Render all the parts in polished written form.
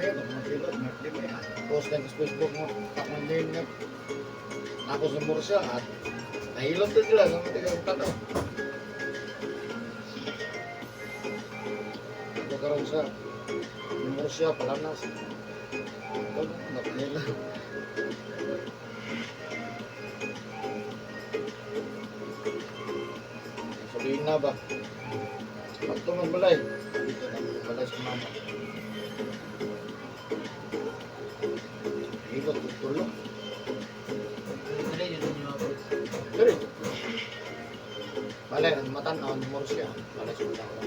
May mga kilo, may may post lang sa Facebook mo, takon din nga. Ako sa Murcia at nahilot din sila sa mga tigang tanaw. Ako karon sa Murcia, Palanas. Ito, napahila. Sabihin na ba? Pagtungan balay. Dito na balay sa mama. Hilot, tulog. Dili yun yung mga boss. Pero balay, ang matanaw ni Murcia. Balay sa tao.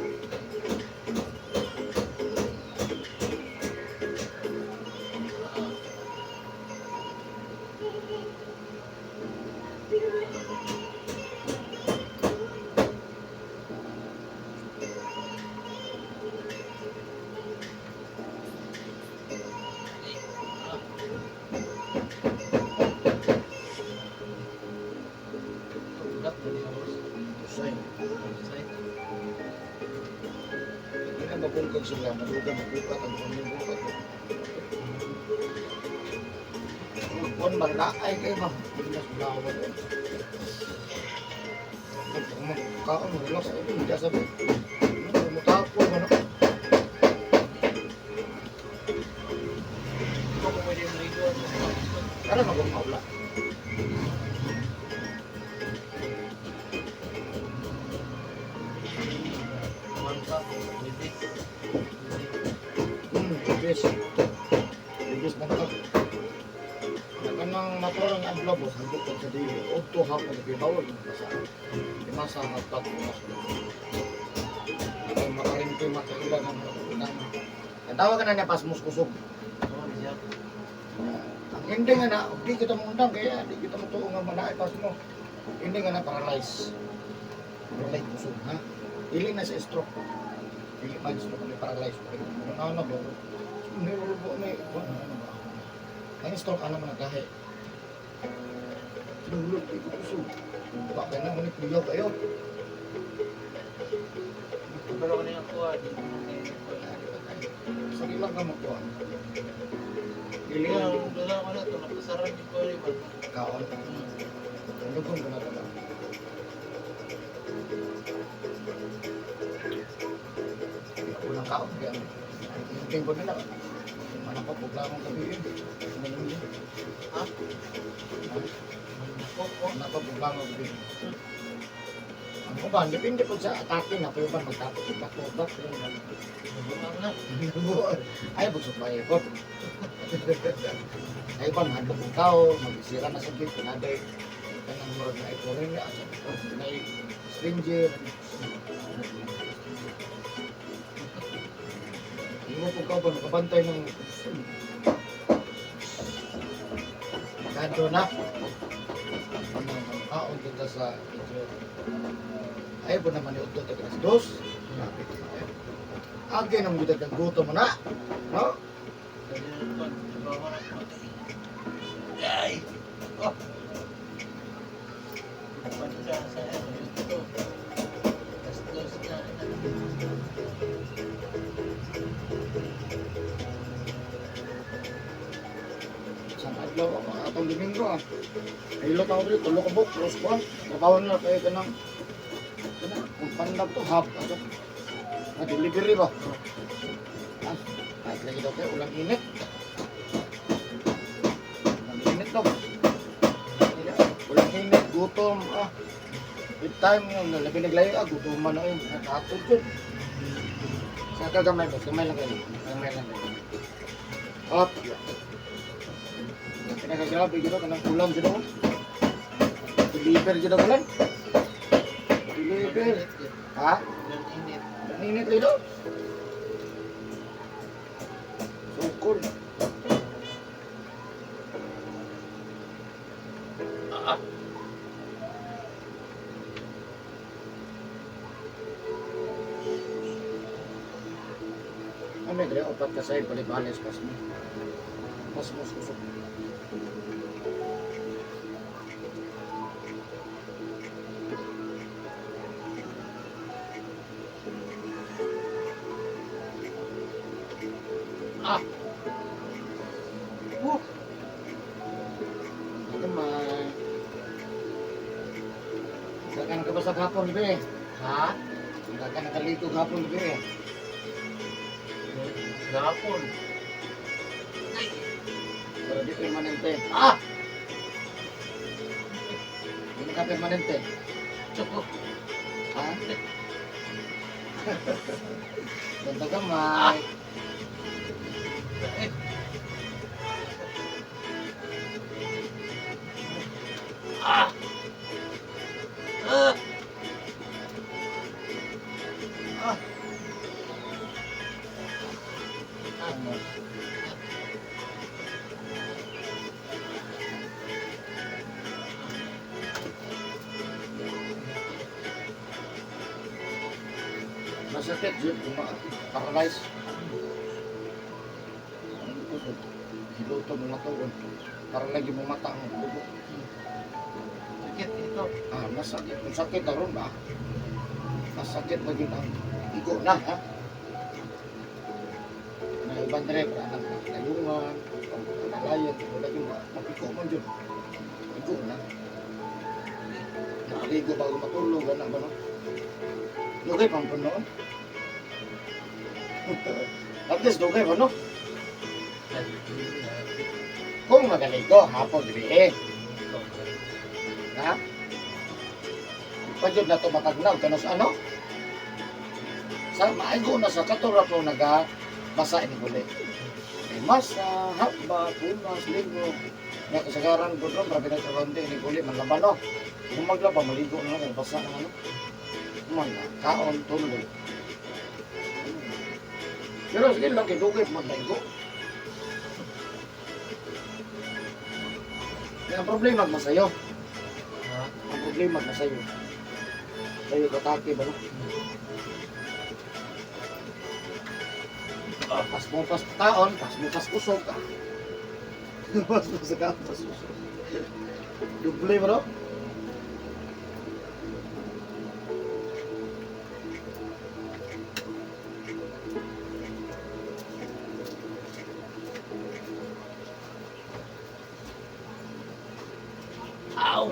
Ulat na niya, boss. Usay. Usay. Hindi na mabungkag sila. Malugan, mabukat. Ang kanyang bukat. Kung malaay kayo ba? Hindi na sila ako ba? Kaon, relax. Ay, hindi sabi. Ano, mutapo, ano? Ikaw kung pwede maligo, ano, Ano mag-umaula? Kuwan pa, Webes. Ibis. Ibis man ka. Nakanang naturang adlaw boss, hagit ka sa dili. Udto hapon bawal mo basa. Masa hapon mas. Ang makalimpi makaila ng ng. Ang tawag ka na niya pasmos kusog. Oo, siya. Ang ending nga na, di kita mundang kaya di kita mo nga manaay pasmo. Ending nga na paralyze. Paralyze kusog ha. Dili na sa stroke. Dili man stroke, may paralyze. Ano na ba? May ulo may ano ba? Ang stroke ano man naglahi. Lulot di ko kusog. Baka na ngunit liyaw kayo. Pero ko na yung kuha, di ko na kayo. Sa ilang ka makuha. Dili Kaya, na ang dala ko na ito, napasaran yung kuha rin ba? kaon. Lugong ko na talaga. Ako ng kaon kaya yung tingko nila. Ano pa, pugla akong gabi yun. Ano yun? Ha? Nako, oh. Ano pa, pugla akong gabi. Ano ba, depende po sa atake na, pero ba magtapos yung back to back, pero Nabuang na. Ay, bugsok ba ikot? Ay, ba, mahadlok ng tao, mag-isira na sa gate, pinaday, kanang murag na ito rin, at sa pinay stranger. Hindi mo po ka ba, nakabantay ng Kadto na. Ano, kaon kita sa medyo ay po naman yung utod alas dos. Grabe. Agi nang gud kang gutom mo na. No? Dali na ito, trabaho na ito. Ay! Oh! Pansa sa gusto. Alas dos na. Sa adlaw ako atong Domingo ah. Hilot ako diri tulo ka buok cross kuan. Trabaho nila kayo kanang kana kung pandag to half ato. Na delivery ba? Ah, kahit lagi daw kayo ulang init. Ulang init daw. Ulang init, gutom ah. With time nga labi naglayo ah, gutom man na yun. Nakatod yun. Sa kagamay ba? Gamay lang kayo. Gamay lang kayo. Up. Pinakagrabe gino kanang ulan jud ako. Deliver jud ako lan. Deliver. Ha? Ulan init. Init lilo. Sukol. Ah! Ano dre opat ka say palit-balis pas mo. Pas mo susok. Ah! gapon gabi eh. Ha? Wala ka nakaligo gapon gabi eh. Gapon. Pero di permanente. Ah! Hindi ka permanente. Tsoko. Ha? Ganda gamay. Ay. Ah! Ah! Ah! Ano? Masakit, Jud. Paralyze. Ang kusog. Hiluto mo matuon. Para lagi mo mata ang dugo. Sakit ito. Ah, masakit. Kung sakit na ron ba? Masakit ba yun ang igo na, ha? Na ibang dire, para nang naglayungan, nalayan, wala yun, mapiko man yun. Igo na. Nakaligo bago matulog, ano ba no? Dugay pang puno. At least dugay pa, no? Kung magaligo, hapon, gabi eh. Ha? Padyod na to matagnaw, kanos ano? Sa maigo na sa katura po naga basa ini guli. May masa, haba, punas, ligo. Nga kasagaran ko doon, grabe na sa ini guli, manlaban no. Kung maglaba, maligo na lang, kay basa na ano. Man, kaon, tulog. Pero sige lang, kay dugay, magdaigo. Kaya ang problema, masayo. Ha? Ang problema na sa'yo. Sa'yo katake ba no? Ah, pas mo pas taon, pas mo pas usog. Ah. Pas mo sa kaon, pas usog. Duble bro. Ow!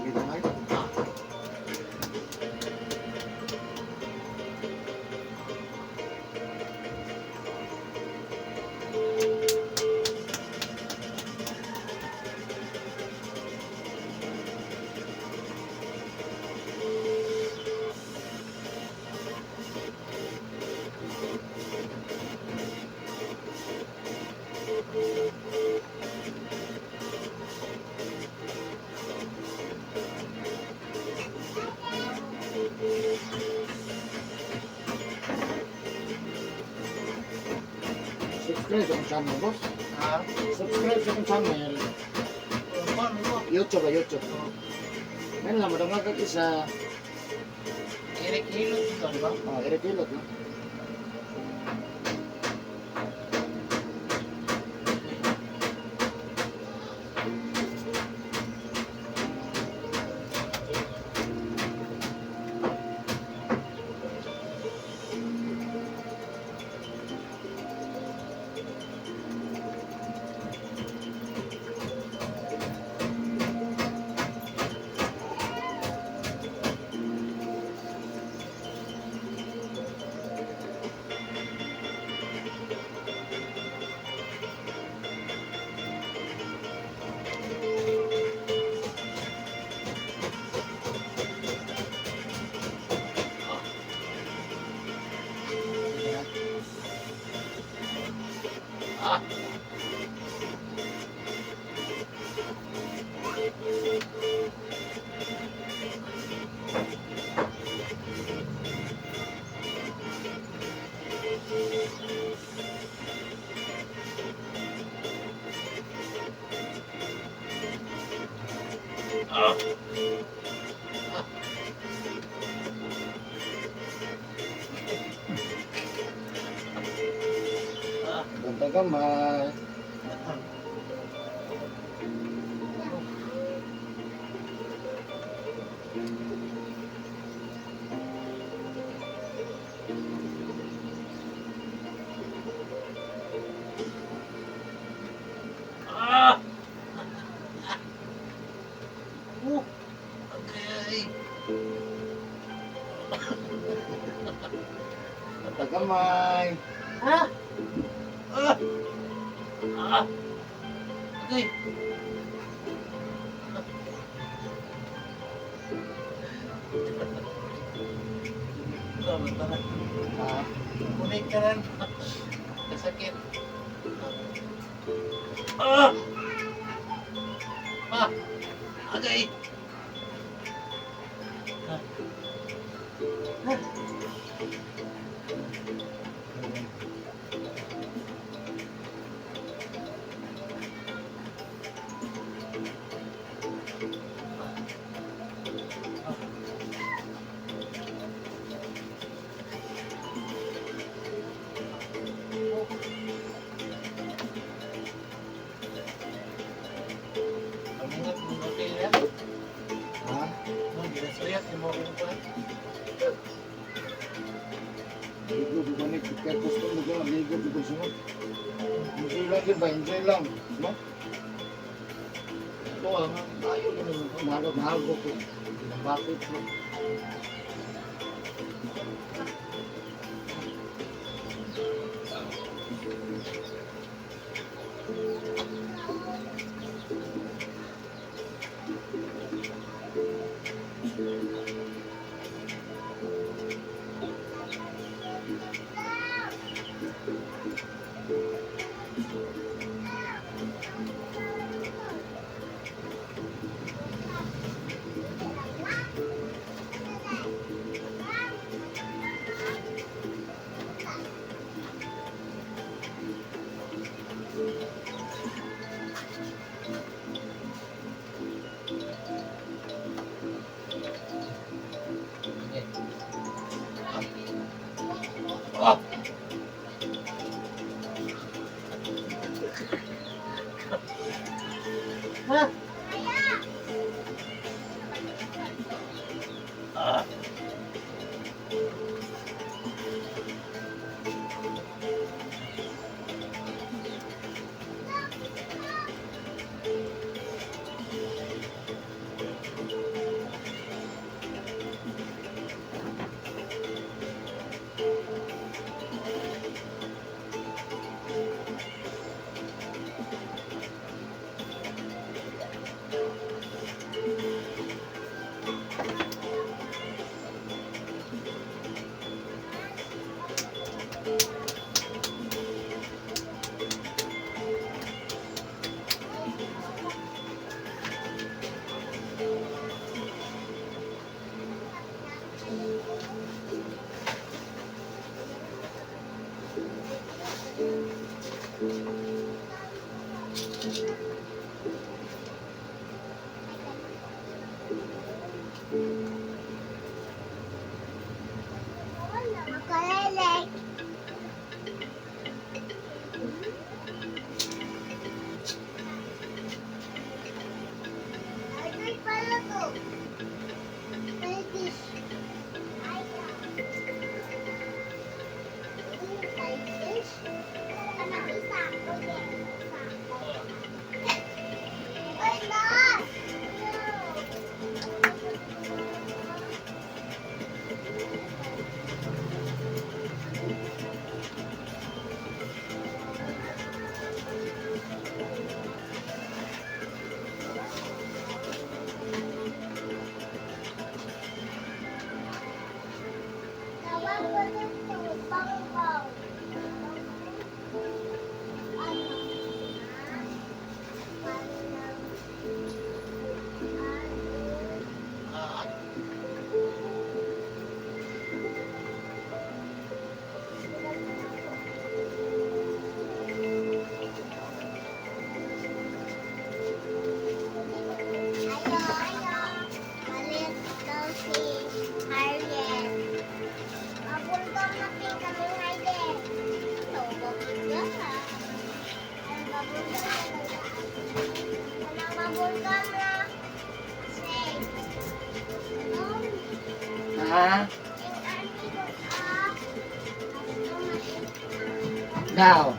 Dito nga. Subscribe sa akong channel, boss. Ha? Subscribe sa akong channel. Paano mo? YouTube ba, YouTube. Ngayon lang, madangag kag isa. Eric Hilot ito, di ba? Oh, Eric Hilot, no? Tagamay. Ah! Oh! Okay. Tagamay. Ah! Ah! Ah! Okay. Tama, tama. Ha? Kunik ka lang. Kasakit. Ah! Ah! Okay. Ah. Ah. Pamingat mo na kayo ya. Ha? Mo ginasuyat ni mo kung kuan. Ligo, di ba ni? Kaya gusto mo ko, ligo, di ba sunod? Enjoy lang yun ba? Enjoy lang. No? Ito, ang ayaw ko naman. Mahal, mahal ko ko. Bakit ko? Okay. Ah! Ah! Ah! Ah! Malit daw si Harriet. Mabultong na pin kami, Hayden. Tubog ka. Now,